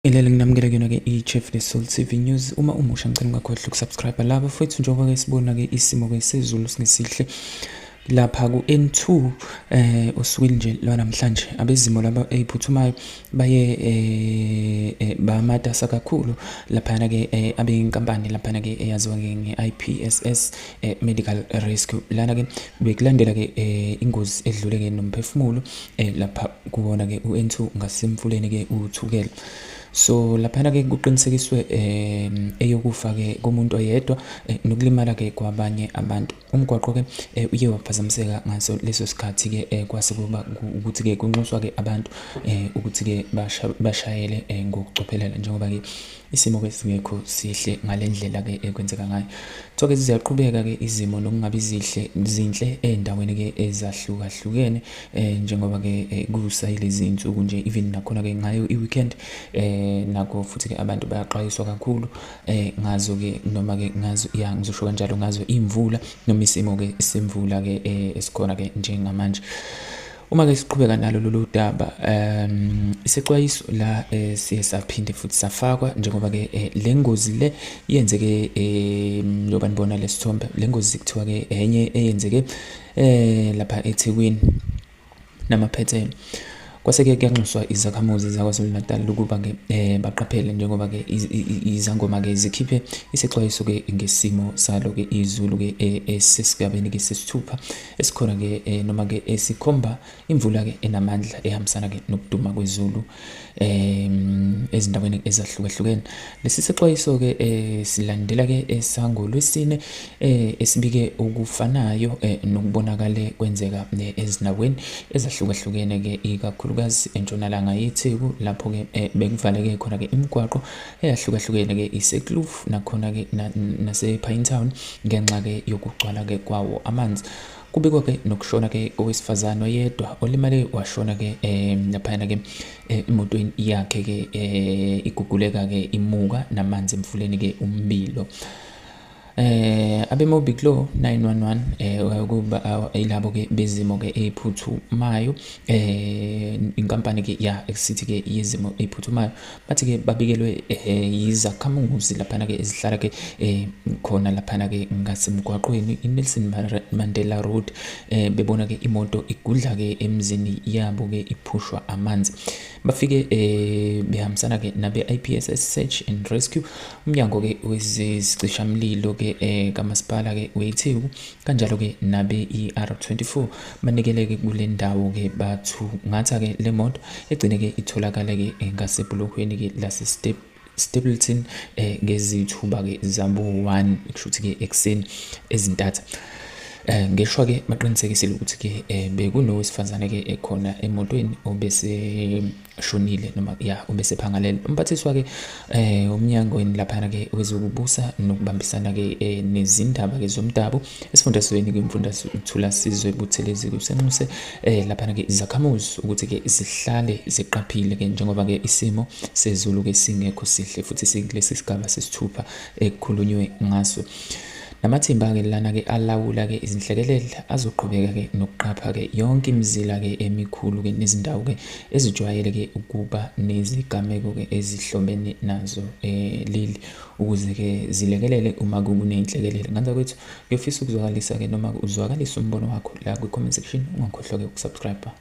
Ilele nginamukela kuyona-ke i-Chief Soul TV News. Uma umusha ngicela ungakhohlwa ukusubscribe laba futhi njengoba-ke sibona-ke isimo-ke sezulu singesihle lapha ku-N2 osukwini nje lwanamhlanje abezimo laba eziphuthumayo baye bamatasa kakhulu laphana ke abenkampani laphana ke eyaziwa nge-IPSS Medical Rescue. Lana ke bekulandela ke ingozi edlule ke nomphefumulo lapha kuwona ke u-N2 ngasemfuleni ke uThukela. So laphana ke kuqinisekiswe eyokufa ke komuntu oyedwa nokulimala ke kwabanye abantu. Umgwaqo ke uye waphazamiseka ngaso leso sikhathi ke kwase kuba ukuthi ke kunxuswa ke abantu ukuthi ke bashayele ngokucophelela njengoba ke isimo ke singekho sihle ngalendlela ke ekwenzeka ngayo. Kuthiwa ke ziyaqhubeka ke izimo nokungabi zihle zinhle ey'ndaweni ke ezahlukahlukene njengoba ke kusayilezi iy'nsuku nje, even nakhona ke ngayo i-weekend nakho futhi ke abantu bayaxwayiswa kakhulu ngazo ke noma ke ngazo, ya ngizosho kanjalo, ngazo iy'mvula noma isimo ke semvula ke esikhona ke njengamanje. Uma ke siqhubeka nalo lolu daba, isexwayiso la siye saphinde futhi safakwa njengoba ke le ngozi le yenzeke, njengoba nibona lesithombe, le ngozi kuthiwa ke enye eyenzeke lapha eThekwini namaphethelo. Kwase-ke kuyanxuswa izakhamuzi zaKwaZulu-Natal ukuba-ke baqaphele njengoba-ke izangoma-ke zikhiphe isexwayiso-ke ngesimo salo-ke izulu-ke esesigabeni-ke sesithupha esikhona-ke noma-ke esikhomba imvula-ke enamandla ehambisana-ke nokuduma kwezulu ezindaweni ezahlukahlukene. Lesi sexwayiso-ke silandela-ke esangolwesine esibike okufanayo nokubonakale kwenzeka ezindaweni ezahlukahlukene-ke, ikakhulukazi entshonalanga yeTheku lapho-ke bekuvaleke khona-ke imigwaqo eyahlukahlukene-ke iseKloof nakhona-ke nase-Pinetown ngenxa-ke yokugcwala-ke kwawo amanzi. Kubikwa-ke nokushona-ke kowesifazane oyedwa olimale washona-ke laphayana-ke emotweni yakhe-ke iguguleka-ke imuka namanzi emfuleni-ke umbilo. Abe-Mobiglo 911 kuba ilabo ke bezimo ke eziphuthumayo, inkampani ke ya esithi ke yezimo eziphuthumayo, bathi ke babikelwe yizakhamuzi laphana ke ezihlala ke khona laphana ke ngasemgwaqweni iNelson Mandela Road, bebona ke imoto igudla ke emzini yabo ke iphushwa amanzi. Bafike behambisana ke nabe IPSS Search and Rescue, umnyango ke wezicishamlilo ke kamasipala ke weTheku, kanjalo ke nabe ER24 banikeleke kule ndawo ke bathungatha ke le moto egcine ke itholakala ke ngasebhulohweni ke lase Stapleton ngezithuba ke zabo 1, kusho ukuthi ke ekuseni ezintatha. Ngeshwa ke baqinisekisile ukuthi ke bekunowesifazane ke ekhona emotweni obese shonile noma ya obesephangalele. Umphathiswa ke umnyangweni laphana ke wezokubusa nokubambisana ke nezindaba ke zomdabu esifundazweni kwimfundazwe uThulasizwe Buthelezi usenxuse laphana ke izakhamuzi ukuthi ke zihlale ziqaphile ke njengoba ke isimo sezulu ke singekho sihle futhi sikulesi sigaba sesithupha ekukhulunywe ngaso. Namathimba-ke lana-ke alawula-ke izinhlekelele azoqhubeka-ke nokuqapha-ke yonke imizila-ke emikhulu-ke nezindawo-ke ezijwayele-ke ukuba nezigameko-ke ezihlobene nazo leli ukuze-ke zilekelele uma kuney'nhlekelele. Ngane zakwethu, ngiyofisa ukuzwakalisa-ke noma uzwakalise umbono wakho la kwi-comment section. Ungakhohlwa-ke ukusubscribe.